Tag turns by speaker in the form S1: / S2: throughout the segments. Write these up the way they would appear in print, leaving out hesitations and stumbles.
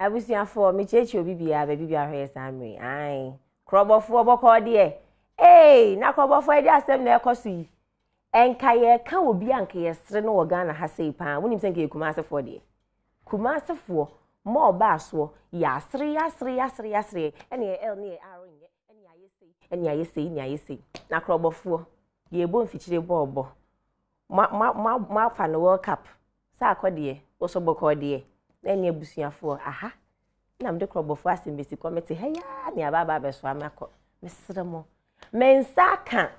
S1: Abusuafoɔ, mekyiakyia obi biara baabi biara hwɛ yɛ saa mmere. Ae. Korɔbɔfoɔ bɔkɔɔ deɛ. Ee, na korɔbɔfoɔ ɛde asɛm na ɛkɔ so yi. Ɛnka yɛka obi a nka yɛsere no wɔ Ghana ha sei paa. Wonim sɛ nka yɛ Kumasefoɔ deɛ. Kumasefoɔ, ma ɔbaa soɔ, yɛasere, yɛasere, yɛasere, yɛasere, ɛne yɛ L ne yɛ R nyɛ, ɛne ayɛ sei, ɛne ayɛ sei, ɛne ayɛ sei. Na korɔbɔfoɔ, yɛbɔ mfikyire bɔɔbɔ. Mo mo mo moafa no World Cup sɛ akɔ deɛ, wo so bɔkɔɔ deɛ, na ɛne abusuafoɔ, aha na mede korɔbɔfoɔ asɛm bɛsi kɔ, mete ha yi ara ne aba aba abɛsoa me akɔ. Mesrɛ mo, me nsa aka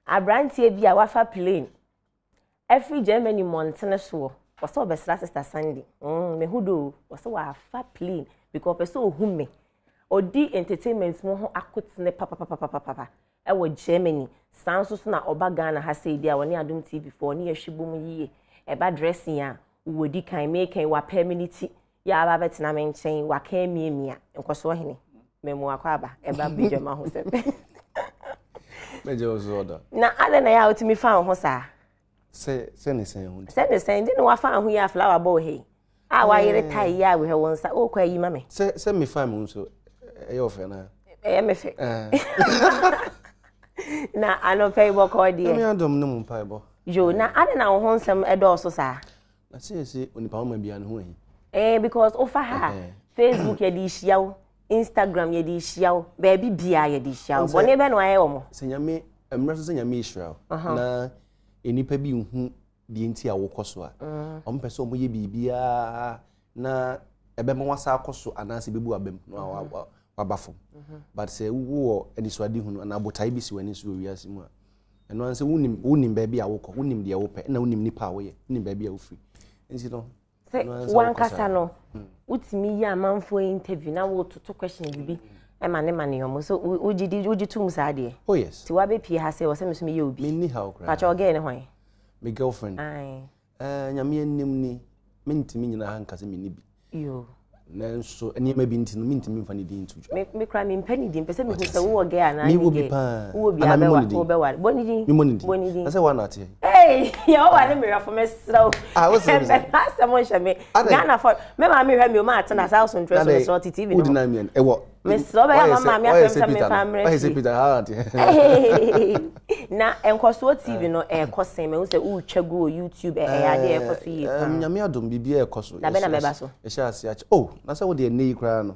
S1: aberanteɛ bi a wafa plane afiri Germany mmɔntene soɔ, ɔsɛ ɔbɛsra Sister Sandy. Mehu do o, ɔsɛ wafa plane because ɔpɛ sɛ ɔhu me. Ɔdi entertainment mu ho akotene papapapapapa. wɔ Germany, saa nso so na ɔba Ghana ha sei deɛ a ɔne Adom TV foɔ ɔne yɛhwe bom yie. Ɛba dressing a, wɔdi kan, meka yi wapɛ me ne ti, yɛ aba abɛtena me nkyɛn, waka amiamia, nkɔsoɔ hene, memu akɔ aba, ɛba badwam ahosɛm.
S2: Mɛgye wo so ɔda.
S1: Na adɛn na yɛ a wotumi fa wo ho saa?
S2: Sɛ sɛ ne sɛn ho.
S1: Sɛ ne sɛn de na wafa ho yi a flower bɔ wɔ ha yi. A wayere eh. tie yi a wehwɛ wo nsa wokɔ ayi ma me.
S2: Sɛ sɛ me fa me ho nso ɛyɛ ɔfɛ na.
S1: Ɛyɛ me fɛ. Eh. Na anɔpɛ yi bɔkɔɔ deɛ.
S2: Ɛmi adom ne mu mpaebɔ.
S1: Yo na ade na wo ho nsɛm ɛdɔɔso saa.
S2: Na sɛ yɛsɛ onipa ho ma bia ne ho ahi.
S1: Eh because wofa ha Facebook yɛde hyia wo Instagram yɛde hyia wo baabi bia yɛde hyia wo bɔne bɛ na wayɛ wɔ mo.
S2: Sɛ nyame mmerɛ so sɛ nyame hyira wo na nnipa bi nhu deɛ nti a wokɔ so a, wɔn pɛ sɛ wɔyɛ biribiara na ɛbɛma wasa akɔ so anaasɛ ɛbɛbu abam na waba fam. But sɛ wowɔ anisoadehunu anaa botae bi si w'ani so wɔ wiase mu a, ɛno ara sɛ wonim wonim baabi a wokɔ, wonim deɛ wopɛ, ɛna wonim nipa a woyɛ, wonim baabi a wofiri. Nti no,
S1: sɛ wankasa no wotumi yɛ amanfoɔ interview na wototo questions bi ɛma ne ma ne ɔmo so wogye di wogye tum saa deɛ.
S2: Oh yes.
S1: Ti wabɛpie ha sɛ wɔ sɛ me so meyɛ obi.
S2: Menni ha koraa.
S1: Pakyɛ ɔgɛɛ ne hwan?
S2: Me girlfriend.
S1: Aye.
S2: Eh, nyame anim ni mentumi nyina ha nka sɛ menni bi.
S1: Yo.
S2: Nanso nneɛma bi nti no mentumi mfa ne din nto dwa.
S1: Me me kura mempɛ ne din, mpɛ sɛ mehu sɛ wowɔ gɛ anaa ne gɛ.
S2: Mewɔ bi paa.
S1: Wowɔ bi abɛwa wobɛware. Bɔ ne din.
S2: Memmɔ ne din.
S1: Bɔ ne din.
S2: Na sɛ woana ateɛ.
S1: Hey, yɛ wɔware ne mmerɛfo mesrɛ wo.
S2: Ah, wo sɛ
S1: mesrɛ. Asɛm nhyɛ me. Ghana fo me maame hwɛ me o ma atena saa so ntrɛ so mesrɛ ɔte TV no.
S2: Wodi na mian ɛwɔ.
S1: Mesrɛ ɔbɛyɛ ama maame afɛm sɛ mefa mmerɛ
S2: fie. Wayɛ sɛ Peter ha ateɛ.
S1: Na nkɔsoɔ TV no ɛkɔ sɛn mahu sɛ wotwa gu wɔ YouTube ɛyɛ adeɛ ɛkɔ so yie paa.
S2: Nyame adom biribiara ɛkɔ so.
S1: Da bɛn na mɛba so?
S2: Ɛhyɛ ase akyɛ oh na sɛ wodeɛ nnɛ yi koraa no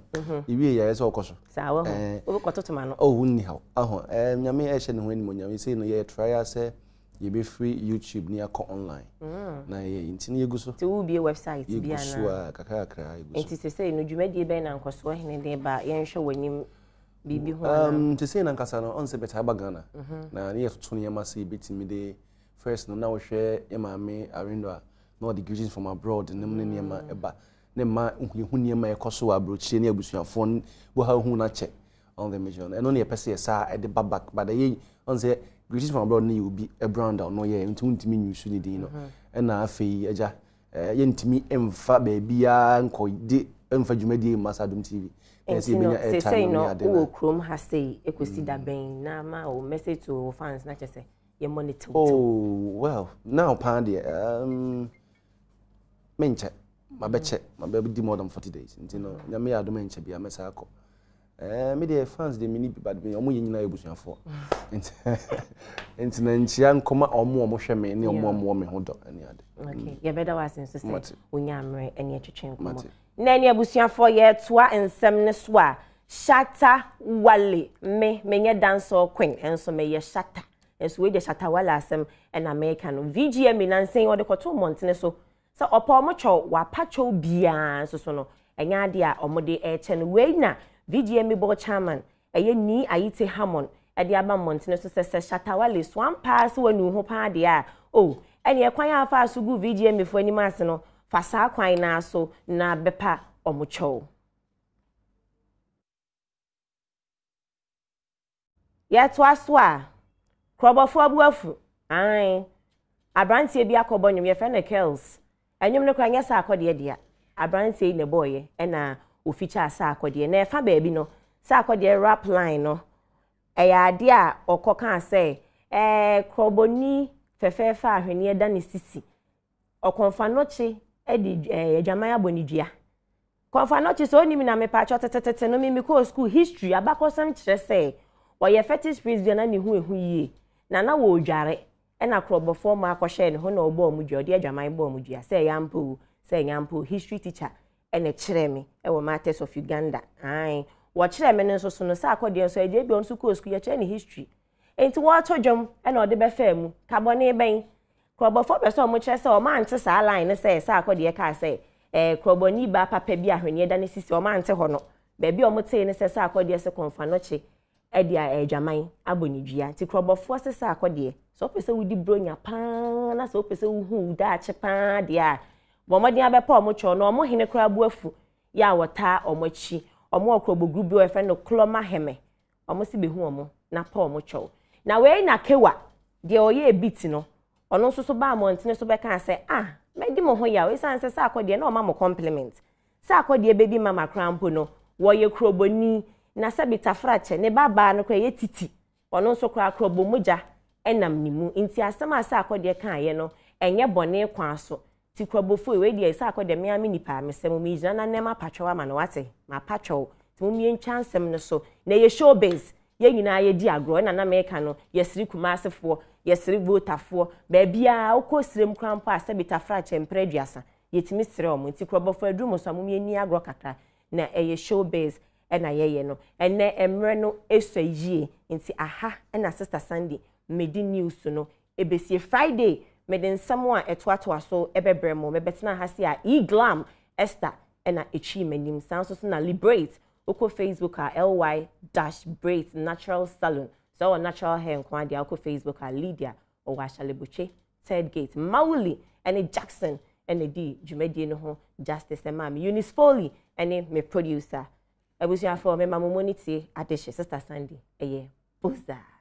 S2: yɛwie yɛ ayɛ sɛ ɔkɔ so.
S1: Saa wahu wobɛkɔtoto m'ano.
S2: Oh wonni haw aho Nyame ɛhyɛ ne ho animuonyam sei no yɛ try a sɛ yɛbɛfiri YouTube ne yɛakɔ online na yɛ nti no yɛgu so.
S1: Nti wobie website bi anaa?
S2: Yɛgu so a kakra kakra yɛgu so.
S1: Nti sesei no dwumadie bɛn na Nkɔsoɔ Hene de ba yɛnhwɛ w'anim biribi ho anaa?
S2: Te sei nankasa no, ɔn sɛ bɛtaa ba Ghana. Na ne yɛtoto nneɛma sɛ yɛbɛtumi de first no na wohwɛ yɛ maame Arindo a na ɔde greetings from abroad nom ne nneɛma ɛba ne mma yɛhu nneɛma ɛkɔ so wɔ aburokyire ne abusuafoɔ no bɔ ha hu no akyɛ ɔn the mission ɛno ne yɛpɛ sɛ yɛsaa ɛde ba back but ɛyɛ ɔn sɛ greetings from abroad no yɛ obi brand a ɔno yɛ nti wontumi nyusu ne din no ɛna afei agya Yɛntumi mfa baabiara nkɔ de mfa dwumadie mma saa Adom TV.
S1: Na ɛsɛ yɛbɛnya airtime no ne ade no. Wowɔ kurom ha sei ɛkɔsi da bɛn na ma wo message to wo fans na kyɛ sɛ yɛmmɔ ne tew
S2: tew. Oh well now paa deɛ menkyɛ mabɛkyɛ mabɛdi more than 40 days nti no nyame yɛ adom ɛnkyɛ bia mɛsa akɔ. Eh, me deɛ fans deɛ meni bi but me ɔmo yɛ nyinaa yɛ abusuafoɔ nti nti na nkyia nkɔma ɔmo ɔmo hwɛ me ne ɔmo ɔmo wɔ me ho dɔ ɛne ade.
S1: Okay, yɛbɛda wo ase nso sɛ wonya mmerɛ ɛne ɛtwetwe nkɔmmɔ. Na ɛne abusuafoɔ yɛtoa nsɛm no so a Shatta Wale me menyɛ dancehall queen nso meyɛ Shatta nso wei deɛ Shatta Wale asɛm ɛna meka no VGMA nansa yi ɔde kɔtoo mmɔntene so Sɛ ɔpɛ wɔn kyɛw, wapa kyɛw biara nso so no, ɛnyɛ adeɛ a wɔde rekyɛ no. Wei na VGMA Board Chairman, ɛyɛ Nii Ayite Hammon de aba mmɔntene so sɛ, sɛ Shatta Wale so ampa ara sɛ wanu wo ho pa ara deɛ a, oh, ɛneɛ kwan a wofaa so guu VGMA foɔ anim ase no, fa saa kwan no ara so na bɛpa wɔn kyɛw. Yɛtoa so a, Krɔbɔfoɔ bo afu. Aane. Aberanteɛ bi akɔbɔ nnwom, yɛfrɛ no Kells. Nnwom no koraa nyɛ Sarkodie dea. Aberanteɛ yi na ɛbɔeɛ ɛna ɔfikyaa Sarkodie. Na ɛfa baabi no, Sarkodie rap line no, ɛyɛ adeɛ a ɔkɔ kaa sɛ, ɛɛ Krɔbɔni fɛfɛɛfɛ a ahweneɛ da ne sisi, Ɔkɔmfanɔkye de adwaman abɔ ne dua. Kɔmfo Anokye sɛ onim na mepaakyɛw tetetete no me mekɔɔ school history abakɔsɛm kyerɛ sɛ ɔyɛ fetish priest bi a na ne ho ehu yie na na wɔredware ɛna korɔbɔfoɔ mmaa kɔhyɛɛ ne ho na ɔbɔɔ wɔn dua ɔde adwaman bɔɔ wɔn dua sɛ ɛyɛ ampa o sɛ ɛnyɛ ampa o history teacher ɛna ɛkyerɛɛ me ɛwɔ Martyrs of Uganda ae wɔkyerɛɛ me no nso so no sɛ akɔdeɛ nso ɛdeɛ bi ɔno nso kɔɔ school yɛkyerɛ ne history Enti wɔreto dwom na ɔde bɛfaa mu. Ka bɔne bɛn? Kurɔbɔfoɔ pɛ sɛ wɔkyerɛ sɛ wɔante saa line no sɛ Sarkodie kaa sɛ, eh, kurɔbɔni baa papa bi a ahweneɛ da ne sisi, wɔante hɔ no. Baabi a wɔtee ne sɛ Sarkodie se Kɔmfanoche de adwaman abɔ ne dua. Nti kurɔbɔfoɔ se Sarkodie, sɛ wopɛ sɛ wodi Buronya paa na sɛ wopɛ sɛ wohu wo daakye paa deɛ a, bɔ mmɔden abɛpa wɔn kyɛw na wɔn hene koraa bo afu yɛ a wɔtaa wɔn akyi. Wɔn wɔ kurɔbɔ group bi a wɔfrɛ no Klɔma Hɛmɛ. Ɔmo se behu ɔmo na pa ɔmo kyɛw. Na wei na Kewa, deɛ ɔyɛɛ beat no, ɔno nso so baa mmɔntene so bɛkaa sɛ, ah, madi mo ho yaw esiane sɛ Sarkɔ deɛ na ɔma mo compliment. Sarkɔ deɛ baby mama koraa mpo no, wɔyɛ kurobɔni, na sɛbi Tafrakyɛ, ne ba baa no koraa ɛyɛ titi, ɔno nso koraa kurɔbɔ mogya nam ne mu. Nti asɛm a Sarkɔ deɛ kaeɛ no, ɛnyɛ bɔne kwan so. Ti kurɔbɔfoɔ yi, wei deɛ Sarkɔ deɛ me ara me nipa a, mesrɛ mo, megyina n'anam apatwɛw ama no, wate? Mapatwɛw. Nti mom yɛntwa nsɛm no so. Na ɛyɛ show biz. Yɛn nyinaa yɛdi agorɔ. Ɛna na meka no, yɛsere Kumasefoɔ, yɛsere Voltafoɔ. Baabiara, wokɔ serem koraa mpo a, sɛbi tafrakyɛ mprɛ aduasa, yɛtumi sere wɔn. Nti kurɔbɔfoɔ aduru mo so a, mom yɛnni agorɔ kakra. Na ɛyɛ show biz ɛna yɛyɛ no. Ɛnnɛ, mmerɛ no sua yie. Nti aha na Sister Sandy medi news no Ebesie Friday, mede nsɛm a ɛtoatoa so bɛbrɛ mo. Mebɛtenaa ha se a E-Glam Esther na etwii m'anim. Saa nso so na Liberate, wokɔ Facebook a ly dash braids natural salon. Sɛ ɔwɔ natural hair nko ara deɛ a wokɔ Facebook a Lydia ɔwɔ Ashalebotwe Third Gate. Mawuli ne Jackson na edii dwumadie no ho justice maa me. Eunice Foley ne me producer. Abusuafoɔ, mema mo mo ne tie adehye. Sister Sandy, ɛyɛ Bozaa.